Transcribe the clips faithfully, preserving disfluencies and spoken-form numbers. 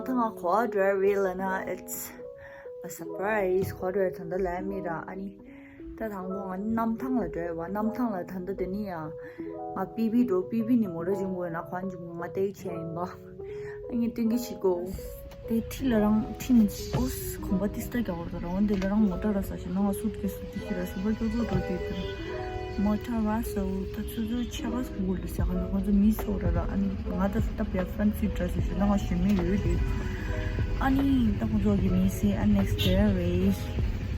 ད་ང་ག་པར་འགྲོ་ཡ་རེད་ལབ་ན། It's a surprise. ག་པར་འགྲོ་ཡ་ད་ལྟ་ལབ་ཡ་མེད་ར། ཨ་ནི་ད་དང་པོ་ང་གནམ་ཐང་ལ་འགྲོ་ཡ་བ། གནམ་ཐང་ལ་ད་ལྟ་དེ་ནི་ཡ། ང་པི་བི་འགྲོ། པི་བི་ནས་མོ་ཊ་འཇུག་དགོས་ཡོད་ན་ག་པར་འཇུག་དགོས། ང་སྟེགས་ཆེན་ཡིན་པ། ཨ་ནི་སྟོན་གྱི་ཞིག་གོ། དེ་ཁྲི་ལ་རང་ཁྲི་ནི་ཨོས་གོམ་པ་ཏིས་ཏ་རྒྱག་བར་དུ་རང་དེ་ལ་རང་མོ་ཊ་ར་ས་ཞིག་ནང་སུཊ་ཀེ་སི་དེ་ཁྱེར་ར་སུ་པར་ཀེ་སི་འགྲོ་དེ་དེར་མོ་ཊ་ར་ས་འུ་ད་ཆུ་ཚོད་ཕྱེད་ཀ་སུ་འགོར་དུ་ཟེར་ག་ནི་ཁོང་ཚོ་མི་ཚོ་ར་ར། ཨ་ནི་ང་ད་ད་བྱས་ཕ་རན་སི་འདྲ་ཟེར་ཞིག་ནང་ཞེ་མེད་ཡོད་དེ། ཨ་ནི་ད་ཁོང་ཚོ་གི་མི་སེ་ཨ་ནེག་སི་ཌེ་རེད།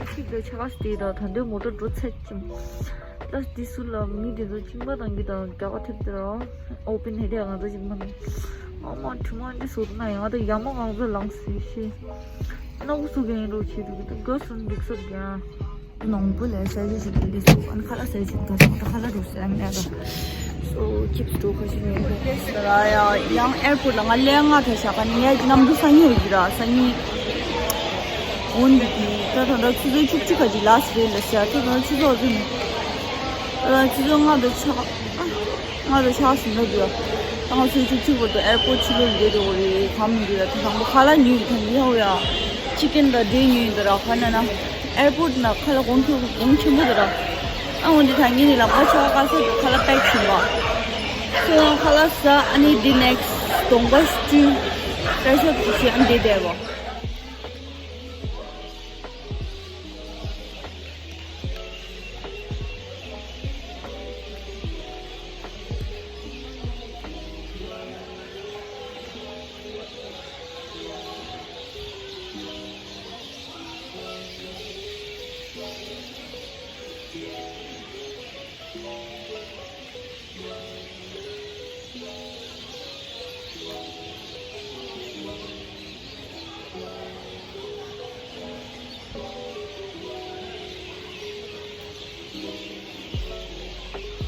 ཁྲི་ལ་ཕྱེད་ཀ་སུ་དེ་ད་ད་འདོད་མོ་ཊ་འགྲོ་ཚད་ཅིམ། ད་དེ་སུ་ལ་མི་དེ་ཚོ་གཅིན་པ་བཏང་གི་དང་རྒྱགས་པ་ཐེབས་དེ་ར། ཨོ་པན་ཧེ་དེ་ང་ཚོ་གཅིན་པ་ན། ཨ་མ་དྲི་མ་འདི་སུ་ན་ཡང་ད་ཡ་མ་གང་ཚོ་ལངས་སི་ཤི། ནག་སུ་གན་རོ་ཆེ་དུ་གི་ད་ག་སུ་འདུག་ས་གན། ནོང་པོ་ལས་ས་ཞིག་ཞིག་འདི་སུ་ཨན་ཁ་ལ་ས་ཞིག་ག་སུ་ད་ཁ་ལ་རུ་སེ་ཨན་ཨ་ད། སོ་ཅིབ་སི་འགྲོ་ཁ་ཤི་ནས་ཡོད་ས་ར་ཡ། ཡང་ཨེར་པོར་ཊི་ལ་ང་ལས་ང་ཐ་ཤ་ཁ་ནི་ངས་ནམ་དུ་སང་ཉིན་ཡོད་ཀྱི་ར་སང་ཉིན། འོན་ཏེ་ད་ད་ད་ཆུ་ཚོད་བཅུ་གཅིག་ག་ཅིག་ལ་སི་རེད་ལ་ཤ་ད་ད་ཆུ་ཚོད་ཨ་ཚོད་ནི། ད་ཆུ་ཚོད་ལྔ་དང་ཕྱེད་ཀ། ལྔ་དང་ཕྱེད་ཀ་ཟིན་ན་འདུག་ཡ། ད་ང་ཚོའི་བཅུ་གཅིག་བར་དུ་ཨེར་པོར་ཊི་ཕྱི་ལོགས་འདྲེ་འགྲོ་གི་རེད། གང་མི་འདུག་ཡ། ད་དང་པོ་ཁ་ལག་ཉོས་ཡོད་ད་འདི་ཧ་ཡ། ཅི་ཀེན་དང་འདྲེ་ཉོས་ཡོད་ད་ར། ཁ་ན་ན་ཨེར་པོར་ཊི་ན་ཁ་ལག་གོང་ཆེ་གོང་ཆེན་པོ་ད་ར། ཨ་འོན་ཏེ་ད་ངེད་ནི་ལམ་ཁ་ཆེ་བ་ག་ས་ཁ་ལག་པེག་བྱིན་པ། ཁྱོད་རང་ཁ་ལག་ཟ། ཨ་ནི་འདི་ནེག་སི་གདོང་པ་བཀྲུས། ཀྲ་ཤ་བཀྲུས་ཤིག་ཨ་ནི་འདི་བསྡད་གོ།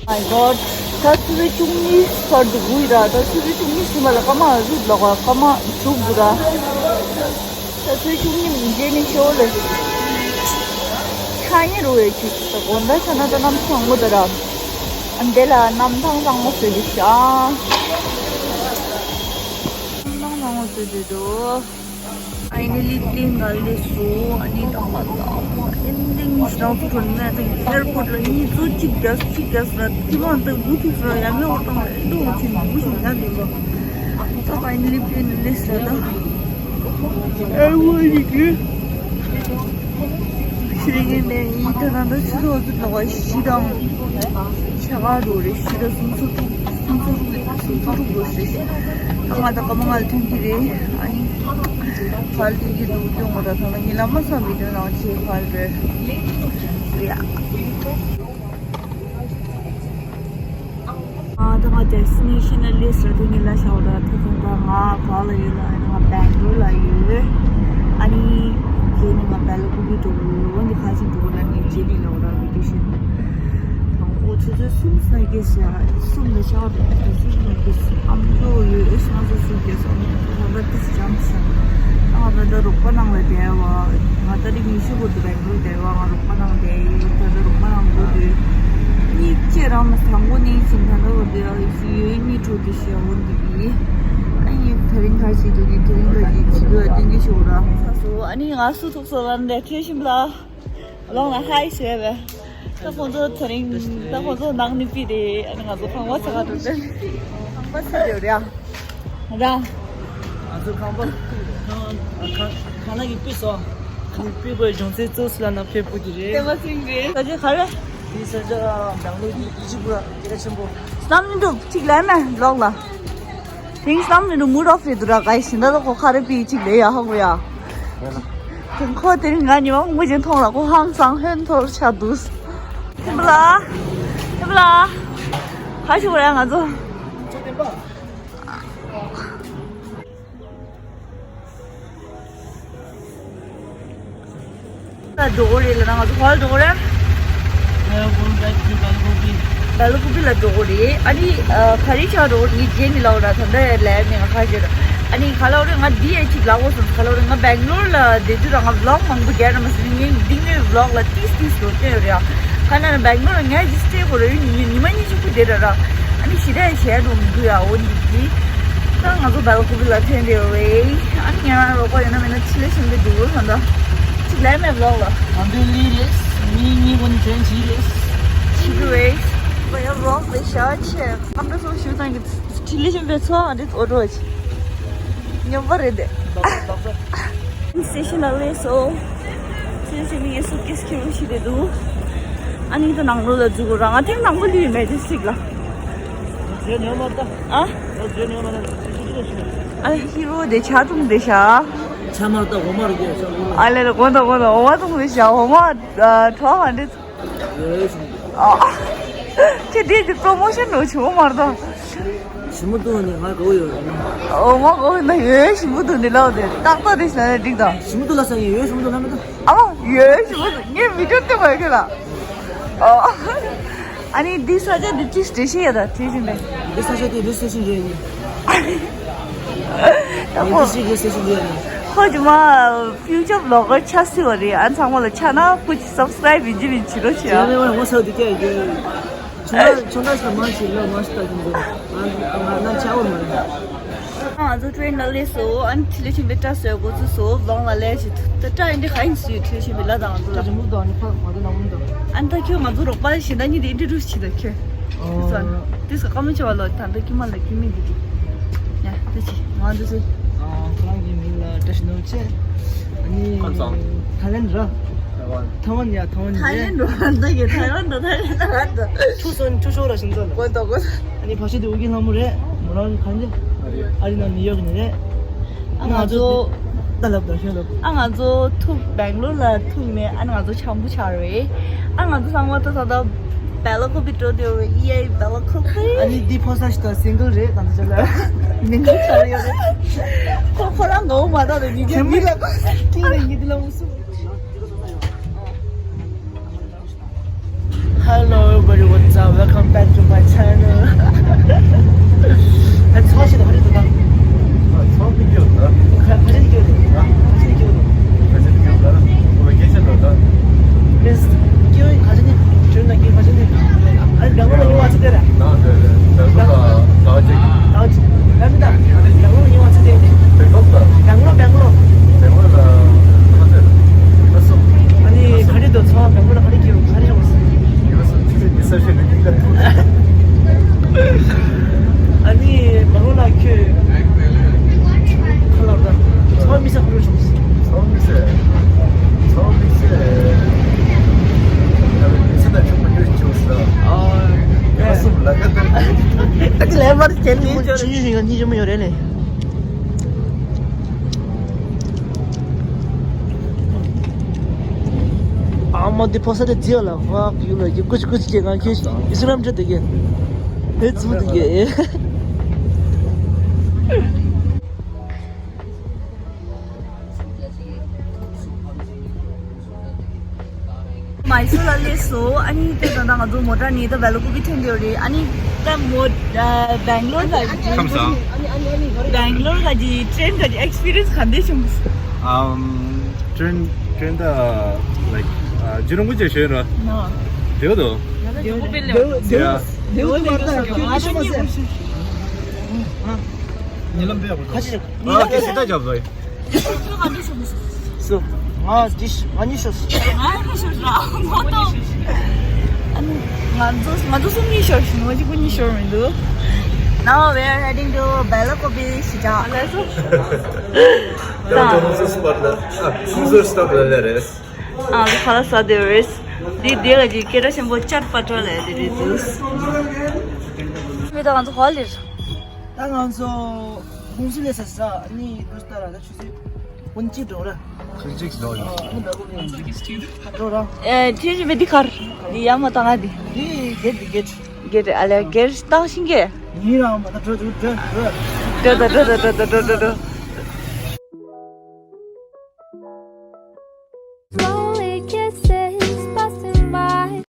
My God. ད་ཆུ་ཚོད་བཅུ་གཉིས་བར་དུ་སྒུག་ཡོད་ར། ད་ཆུ་ཚོད་བཅུ་གཉིས་ཕྱིན་པ་ལ་སྐར་མ་རུབ་ལོག་ག་སྐར་མ་དྲུག་འདུག་ར། ད་ཆུ་ཚོད་བཅུ་གཉིས་མི་འཇལ་ནི་ཤོར་ལེ། ཆ་ཡིན་རུ་བའི་ཆུ་ད་དགོང་དག་ཆ་ན་ད་གནམ་ཐང་མོ་ད་ར། ཨ་འདི་ལ་གནམ་ཐང་གཙང་མོ་བཟོས་འདུག་ཤག་གནམ་ཐང་གཙང་མོ་བཟོས་འདུག་ཨ་ནི་ལི་ཏིང་ག་ལི་སུ་ཨ་ནི་དང་པ་ལ་ཨེན་ལིང་ཞིག་ཐོན་ནས་ཨེར་པོར་ཊི་ལ་གཉིས་ཚོ་གཅིག་རྒྱག་གཅིག་རྒྱག་ཟེར་ན་ཐི་མང་དང་དགུ་ཐུག་ཟེར་ན་ཡང་ཡང་བཏང་བ་ཨེ་འདུག་ཆེན་མང་པོ་ཞིག་ཡང་འདུག་ག་ད་ཨ་ནི་ལི་ཏིང་ལི་སུ་ད་ཨེར་པོར་ཊི་གི་ཤེས་ཀྱི་མེད། ཡིན་ད་ད་ད་ཆུ་ཚོད་ཚོད་ལ་བ་བཞི་དང་ཕྱེད་ཀ་འགྲོ་རེད། བཞི་དང་སུམ་ཅུ་དྲུག་སུམ་ཅུ་དྲུག་སུམ་ཅུ་དྲུག་འགྲོ་ཞེས་ད་ང་ད་སྐར་མ་ལྔ་ལ་ཐོན་གྱི་རེད། ཨ་ནི་ཕར་ལ་ཐོན་གྱི་འདུག་སྟོན་དགོས་ད་ད་ལྟ་ཉིན་ལ་མ་བསམ་པའི་དོན་ནང་ཆེ་ཕར་རེད་ཡ། ཨ་ད་ང་ཌེ་སི་ཊི་ནེ་ཤན་ལ་ལིས་ཊི་ལ་དེ་ངས་ལབ་བཞག་པ་ར། ད་ཐོག་མཐའ་ང་ག་ལ་ཡོད་ལབ་ན་ང་སྦེང་ལོར་ལ་ཡོད། ཨ་ནི་རྗེས་ནས་ང་སྦེ་ལ་ཀུ་པི་འགྲོ་གི་ཡོད། འོན་ཏེ་ག་ཅིག་འགྲོ་གི་ལབ་ནས་རྗེས་ནས་ལབ་པ་ར། ཝི་ཀེ་ཤན་དང་པོ་ཆུ་ཚོད་གསུམ་ཙམ་སྐྱེལ་ཤག་གསུམ་ལ་ཆགས་པ་རེད། གསུམ་ཙམ་སྐྱེལ་ཤག་ཨ་མཆོག་ཡོད་ཨེ་ཤང་ཚོ་གསུམ་སྐྱེལ་ཤག་ཨ་མཆོག་ད་ལྟ་ཏིས་འཇམ་ཤག་ང་ད་ལྟ་རོགས་པ་ནང་ལ་བསྡད་པ། ང་ཏ་རིག་ཉི་ཤུ་བར་དུ་སྦེང་ལོར་བསྡད་པ། ང་རོགས་པ་ནང་བསྡད་ཡོད། ད་ལྟ་རོགས་པ་ནང་འགྲོ་དུས་གཉིད་ཅེ་རང་མ་དང་པོ་ནས་ཕྱིན། ད་ལྟ་བར་དུ་ཡོད་གཉིད་འཕྲོ་དུ་ཤེས་འོང་འདུག་གི་ཨ་ནི་དེ་རིང་ག་ཞིག་འདུག་ནི་དེ་རིང་ག་ཞིག་བྱེད་དགོས་ཡ་སྟོན་གྱི་ཤོག་ར། ས་སོ་ཨ་ནི་ང་སུ་ཐུག་སོ་ལ་འདས་ཁྱོད་ཤིམ་ལ་ལོང་ལ་ཧའི་ཟེར་བས། ད་ཁོང་ཚོ་དེ་རིང་ད་ཁོང་ཚོ་ནང་ནི་པི་རེད། ཨ་ནི་ང་ཚོ་ཁང་པ་ཚ་ག་འགྲོ་དེ་ཁང་པ་ཚ་རེད་ར། ང་ཚོ་ཁང་པ་ཁང་ཁང་ཁང་ནང་གི་པི་སོ་ནི་པི་པའི་གཞུང་ཚན་གཙོ་སུ་ལ་ན་ཕེབས་པོ་གི་རེད། ལྟད་མོ་སྲིང་རེད། ས་ཆ་ག་རེ། དེ་ས་ཆ་འདང་ལོ་གི་ཨི་ཇིབ་ར་སྐད་ཆེན་པོ། བསམ་མི་འདུག་གཅིག་ལས་མེད་ལོག་ལ། དེང་བསམ་མི་འདུག་མུ་རོག་རེད་འདུག་ར། ག་ཡི་ཞིན་ད་ལོ་ཁོ་ཁ་རེ་པི་གཅིག་ལས་ཡ་ཧོ་གོ་ཡ། དེ་ཁོ་དེ་རིང་ང་ཉི་མ་མང་པོ་ཅན་མཐོང་ལ་ཁོ་ཧང་སང་ཧོན་ཐོར་ཆ་འདུག་ཐིམ་པ་ལ། ཐིམ་པ་ལ། ག་ཞིག་གོ་ཡ་ང་ཚོ། ད་འགྲོ་གི་རེད་ལབ་ན་ང་ཚོ་ག་པར་འགྲོ་གི་རེད། We are going back to Belakopi. སྦེ་ལ་ཀུ་པི་ལ་འགྲོ་གི་རེད། ཨ་ནི་ཨ་ག་རེ་ཆགས་འགྲོ་གི་རེད་ངས་རྗེས་ནས་ལབ་ར། ད་ལྟ་ལབ་ནས་ང་ཁ་ཤས་ར། ཨ་ནི་ག་ལབ་རེད། ང་འདི་ཡས་ཅིག་ལབ་དགོས་སོང་། ག་ལབ་རེད། ང་སྦེང་ལོར་ལ་བསྡད་དུས་ར་ང་བི་ལོག་མང་པོ་རྒྱག་ར་མ་སོང་། ངས་འདི་ངའི་བི་ལོག་ལ་ཏིས་ཏིས་འགྲོ་བསྡད་ཡོད་རེད་ཡ། ག་ན་ན་སྦེང་ལོར་ལ་ངས་ཅིག་སྟེ་གོ་ར་ཡོད་ཉི་ཉི་མ་གཉིས་གཅིག་པུ་བསྡད་ར་ར། ཨ་ནི་ཞི་བདེ་བྱས་འགྲོ་མི་འདུག་ཡ། འོ་འདི་གི་ད་ང་ཚོ་སྦེལ་ཀོབ་ལ་ཐོན་བསྡད་ཡོད་རེད། ཨ་ནི་ང་རང་རོགས་པ་ཡོད་ན་མེད་ན་ཕྱི་ལ་ཞིམ་པོ་འདུག་ལ་ད། ཅིག་ལས་མེད་ལོག་ལ། ང་ཚོའི་ལི་རེད། མི་གཉིས་ཀུན་ཕྲན་གཅིག་རེད། ཅིག་རེད། བ་ཡ་རོགས་རེད་ཤག་ཆེ། ཨམ་ད་སོ་ཞུ་ཙང་གི་ཕྱི་ལ་ཞིམ་པོའི་ཚོ་ཨ་འདི་ཨོ་ཏོ་ཆེ། ཉོབ་པ་རེད་དེ། སི་ཊེ་ཤན་ལ་སླེབས་སོང་། སི་ཊེ་ཤན་ནས་སུཊ་ཀེས་ཁྱེར་རོགས་བྱས་བསྡད་འདུག་ཨ་ནི་ད་ནང་ལོགས་ལ་འཛུལ་དགོས་ར། ང་ཐེངས་དང་པོ་ལུས་མེ་ཇེ་སི་ཊིག་ལ། རྗེས་ཉོ་མ་ད། ཨ། རྗེས་ཉོ་མ་ད། ཨ་ཧི་རོ་དེ་ཆ་ཐུང་དེ་ཤ། ཆ་མར་ད་འོ་མར་རྒྱས་ཤ་འོ་མ། ཨ་ལེ་ལེ་གོ་ད་གོ་ད་འོ་མ་ཐུང་དེ་ཤ་འོ་མ་ཨ་གྲོགས་ཨ་འདྲེ། ཡོད་ཤིང་། ཨ། ཁྱེད་འདི་གི་པྲོ་མོ་ཤན་འགྲོ་ཆུང་མར་ད། ཞིམ་པོ་འདུག་ནི་ང་གོ་ཡོད་རེད། འོ་མ་གོ་ཡོད་ན་ཡོད་ཞིམ་པོ་འདུག་འདི་ལའོ་དེ་ཏག་ཏག་དེ་ཤ་ན་འགྲིག་ད། ཞིམ་པོ་འདུག་ལ་ས་ཡོད་ཡོད་ཞིམ་པོ་འདུག་ལ་མི་འདུག་ཨ་མ་ཡོད་ཞིམ་པོ་འདུག་ངས་བི་ཌིའོ་སྟོན་དགོས་ཁྱོད་ལ། ཨོ། ཨ་ནི་འདི་ས་ཆ་འདི་ཅིག་འགྲེལ་བཤད་ཡོད་ད་དེ་བཞིན་པས། འདི་ས་ཆ་དེ་རེད་སི་ཊེ་ཤན་རེད་ཡིན། ད་ཁོ། འདི་ཅིག་རེད་སི་ཊེ་ཤན་རེད་ཡིན། ཁོ་ཇི་མ་ཕིའུ་ཅར་བི་ལོག་གར་ཆགས་སྲིད་པ་རེད། ཨ་ཚང་མ་ལ་ཆ་ན་ཁོ་ཅིག་སབ་སི་ཀ་རེབ་ཡིན་གཅིག་མིན་གཅིག་རོགས་བྱེད་ཨ། ང་ཚོ་འདི་སྐད་ཡོད། ཆུང་ཆུང་ཆུང་ཆུང་ཞིག་མ་ཞིག་ལ་མ་ཞིག་ལྟ་གིན་འདུག་ང་ང་ཆ་བོར་མ་རེད། ང་ཚོ་ཊེན་ལ་སླེབས་སོང་། ཨ་ནི་ཕྱི་ལ་ཕྱིན་པའི་སྐྲ་བཟོས་འགོ་ཚུགས་སོང་། ལོང་ལ་ལས་ཞིག་ད་སྐྲ་ཡིན་འདི་ག་ཡིན་སུས་ཁྲིད་ཕྱིན་པའི་ལ་དང་ང་ཚོ་ལ། རི་མོ་དང་ནི་ཕ་མ་དང་ནང་མི་འདུག་ཨ་ནི་ད་ཁྱོད་ང་ཚོ་རོགས་པ་གཞན་དག་གཉིས་དེ་ཨིན་ཊྲོ་ཌིའུ་སི་བྱེད་ད་ཁྱོད། ཨོ། དེ་ཚོ་དེ་ཚོ་བཀའ་མོལ་ཆེ་བ་ལོ། ད་ལྟ་ཀྱི་མ་ལ་ཀྱི་མི་འདི་འདི། ཡ་དེ་ཅི་ང་འདི་ཚོ། ཨ་ཁོ་རང་གི་མིང་ལ་བཀྲ་ཤིས་ནོར་བཅས། ཨ་ནི་ཁམས་བཟང་། ཐའི་ལེན་ར། ཐའེ་ཝན། ཐའེ་ཝན་ཡ་ཐའེ་ཝན་ཐའེ་ལེན་ར་འདི་གི་ཐའེ་ཝན་ད་ཐའེ་ལེན་ད་ད། ཆུ་སོན་ཆུ་ཤོར་ར་ཞིང་ཚོ་ལ། གོ་ད་གོ་ད། ཨ་ནི་ཕ་ཤི་དེ་ཨུ་གི་ལྷ་མོ་རེད། མོ་རང་གི་གང་རེད། ཨ་རི་ནང་ནིའུ་ཡོག་ནས་རེད། ཨ་ང་ཚོ། ད་ལབ་ད་ཤོད་ལབ། ཨ་ང་ཚོ་ཐུག་སྦེང་ལོར་ལ་ཐུག་ནས་ཨ་ང་ཚོ་ཆང་བུ་ཆགས་རེད། ཨ་ང་ཚོ་ཚང་མ་ད་ད་ད་བེ་ལ་ཀོ་པི་འགྲོ་དེ་རེད། ཡེ་བེ་ལ་ཀོ་པི། ཨ་ནི་འདི་ཕོ་ས་ཞིག་ད་སིང་གལ་རེད་ད་ཚོ་ལ། མི་འགལ་ཆགས་ཡོད་རེད། ཁོ་ཁོ་རང་ངོ་མ་ད་རེད། མི་འགལ་མི་ལ་ཀོ་ཀིང་རེད་འདི་ལ་འུ་སུ། Hello everybody, what's up? Welcome back to my channel. ཚོགས་ཤིག་ཧ་རི་དུ་དང་། ཚོགས་མི་སྐྱོ་དང་། ཁ་ཁ་ཆེ་སྐྱོ་དང་། ཁ་ཆེ་སྐྱོ་དང་། ཁ་ཆེ་སྐྱོ་དང་། ཁོ་སྐད་ཆ་དང་། ལེས་སྐྱོ་ཁ་ཆེ་ནི་ཁྱོད་ན་སྐྱོ་ཁ་ཆེ་ནི། ཨ་རི་འགྲམ་ལ་ཡོང་བ་ཚོ་དེ་ར། ད་དེ་ད་དེ་ད་ད་ཅིག་ད་ཅིག་ད་མི་ད་འགྲམ་ལ་ཡོང་བ་ཚོ་དེ། བེང་ལོར་ད། བེང་ལོར་བེང་ལོར། བེང་ལོར་ལ་ཁ་ཆེ་ད་སོ། ཨ་ནི་ག་རེ་འདུག་ཚོགས་བེང་ལོར་ལ་ག་རེ་སྐྱོ་ག་རེ་ཡོང་སོང་། ཨ་ནི་མ་རུང་ལ་ཁྱོད་ཁ་ལག་དང་ཚོགས་མི་ས་ཁུར་ཆོག་ཚོགས་མི་ས་ཚོགས་མི་ས་ཚེ་ད་ཆུང་མ་ཁྱོད་ཆོག་ས། ཨ་ཡ་སུམ་ལ་ཁ་དང་ཨ་ཅི་ལས་མར་ཁྱེད་ནི་ཆུང་ཆུང་ཞིག་ཡོད་གཉིས་ཆུང་མ་ཡོད་རེད་ལེ། ཨ་མ་འདི་ཕོ་ས་དེ་རྫི་ཡ་ལ་ཧ་ཡུ་ལ་ཡི་ཀུ་ཅི་ཀུ་ཅི་ཀྱེ་ང་ཁྱེད་ཨི་སི་རམ་ཅི་དེ་གེ་ཧེ་ཙུ་དེ་གེ། མའི་སུར་ལ་སླེབས་སོང་། ཨ་ནི་དེ་ད་ལྟ་ང་ཚོ་མོ་ཊ་ནས་ད་བེ་ལ་ཀུ་པི་ཐོན་བསྡད་ཡོད་རེད། ཨ་ནི་ད་མོ་ཨ་བེང་ལོར་ལ་ཁམས་བཟང་། བེང་ལོར་ག་གི་ཊེན་ག་གི་ཨེག་སི་པི་རི་ཡན་སི་ག་འདྲ་བྱུང་། ཨམ། ཊེན་ཊེན་ད་ལའིཀ་ཨ་ཇི་རུང་གུ་ཅེ་ཤེ་ར། ནོ། དེ་བ་དོ། དེ་བ་དེ་བ་དེ་བ་དེ་བ་དེ་བ་ཉི་ལམ་པེ་ཁ་ཆེ། ཨ་ཀེ་སི་ད་ཇབ་བའི། སུ། ང་འདི་ང་གཉིས་ཤོར། ང་གཉིས་ཤོར་ར། ང་ཏོ། ང་ཚོ་ང་ཚོ་གསུམ་གཉིས་ཤོར་ཞིང་ང་གཅིག་པུ་གཉིས་ཤོར་མི་འདུག Now we are heading to Belakopi Sija. Welcome to Musa Spot. ཨ་ཁུ་སོར་སྟོབས་ལ་ལེ་རེད། ཨ་ཁ་ལག་ཟ་དེ་རེད། འདི་དེ་ག་ཅིག་སྐད་གྲགས་ཆེན་པོ་ཅར་པ་ཏྲ་ལ་དེ་རེད་འདུག་མི་ད་ང་ཚོ་ཧོལ་ལེར། ད་ང་ཚོ་ཧུང་སི་ལེ་ས་ས་ནི་དུས་ལྟར་ད་ཆུ་ཚོད་ཀུན་གཅིག་འགྲོ་ར། ཀུན་གཅིག་འགྲོ་ཡིན། ཨ་ནི་འགྲོ་ར། ཨེ་ཁྱེད་ཀྱི་བེ་འདི་གར། འདི་ཡ་མ་བཏང་ང་འདི། འདི་གེད་འདི་གེད། གེད་ཨ་ལེ་གེད་བཏང་ཤིང་གེ། ཡིན་ར་མ་ད་འགྲོ་འགྲོ་འགྲོ་འགྲོ། འགྲོ་ད་འགྲོ་ད་འགྲོ་ད་འགྲོ་འགྲོ་འགྲོ།